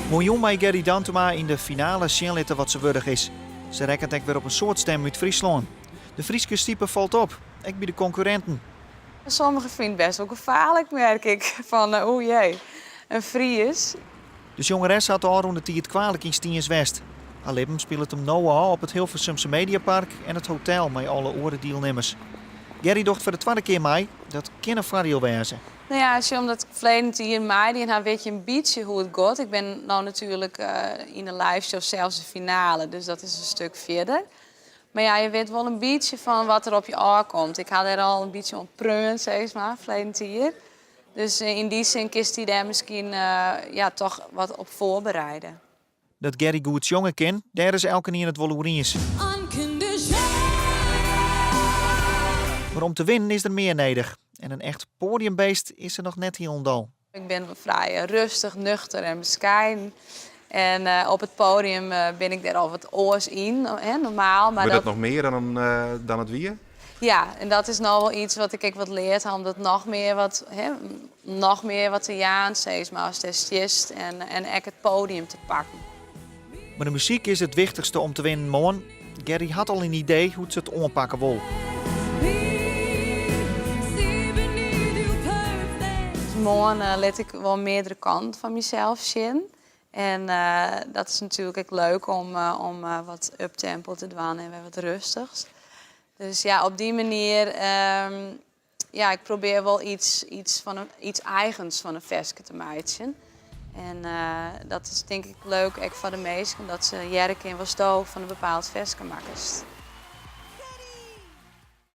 Moarnjûn mei Gerrie Dantuma yn de finale sjen litte wat se wurdich is. Se rekkenet ek wer op in soad stimmen út Fryslân. De Fryske stipe falt op, ek by de konkurrinten. Sommigen fine it best wol gefaarlik, merk ik. Fan, o jee, in Fries. De sjongeres hat de ôfrûne tiid kwalik yn Stiens west. Har libben spilet him no ôf op it Hilversumse Mediapark en it hotel mei alle oare dielnimmers. Gerrie docht foar de twadde kear mei, dat kin in foardiel wêze. No ja, as je omdat ferleden jier meidien ha, wit je in bytsje hoe't it giet. Ik bin no natuerlik yn de live show sels de finale, dus dat is in stik fierder. Mar ja, je wit wol in bytsje fan wat der op je ôfkomt. Ik ha dêr al in bytsje oan preaun, sis mar, ferleden jier. Dus yn dy sin kinst dy dêr miskien ja, toch wat op foarbereide. Dat Gerrie goed sjonge kin, dêr is elkenien it wol oer iens. Mar om te winnen is der mear nedich. En in echt poadiumbeest is se noch net hielendal. Ik bin frij rêstich, nuchter en beskeiden. En op it poadium bin ik dêr al wat oars yn, hè, normaal. Mar Wurdt dat noch mear dan it wie? Ja, en dat is no wol yts wat ik ek wat leard ha om dat noch mear wat, hè, noch mear wat te jaan, sis mar, ast dêr stiest en ek it poadium te pakken. Mar de muzyk is it wichtichste om te winnen moarn. Gerrie hat al in idee hoe't se it oanpakke wol. Moarn lit ik wol meardere kanten fan mysels sjen. En dat is natuerlik ek leuk om wat uptempo te dwaan en wer wat rêstichs. Dus ja, op dy manier, ja, ik probearje wol yts eigens fan in ferske te meitsjen. En dat is tink ik leuk ek foar de minsken, dat se hearre kinne watsto fan in bepaald ferske makkest.